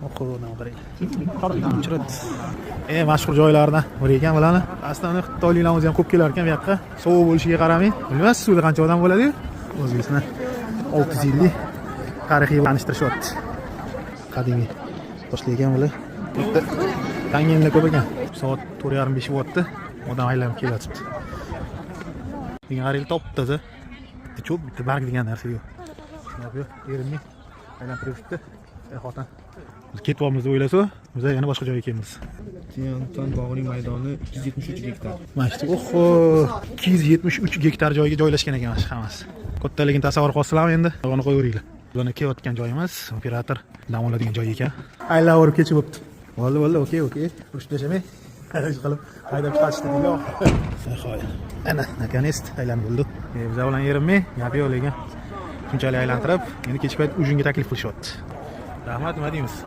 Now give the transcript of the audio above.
Oho, qarang. Chirat. Eng mashhur joylardan biri ekan bularni. Aslida xitoyliklar o'zi ham ko'p kelar ekan bu yoqqa. Sovuq bo'lishiga qaramay, bilmaysiz, suvda qancha odam bo'ladi-yu. O'zbekiston 600 yillik tarixiy tanishtirishyapti. Qadimiy toshlar ekan bular. Bu yerda tangenlar ko'p ekan. Soat 4:30, 5 bo'lyapti. Odam aylanib kelyapti. Degan qarang, topdi. Bitta cho'p, bitta barg degan narsa yo'q. Shunaqa yo'q, erinmay aylantirib yuribdi. Ey xotin. Biz ketyapmiz deb o'ylasa, biz yana boshqa joyga kelamiz. Tiantan bog'ining maydoni 273 gektar. Mana shu, oho, 273 gektar joyga joylashgan ekan mana shu hammasi. Kattaligini tasavvur qilsizlarmi endi? Uni qo'yaveringlar. Buni kelayotgan joyimiz imperator dam oladigan joy ekan. Aylaverib kechib bo'pti. Bo'ldi, bo'ldi, okey, okey. Urushib tashamay. Ish qilib haydab chiqarishdi deydi. Nihoyat. Ana, наконец aylanib bo'ldi. Bizlar bilan erinmay, gap yo'q lekin. Shunchalik aylantirib, endi kechki payt ужин ga taklif qilishyapti. Rahmat, nima deymiz?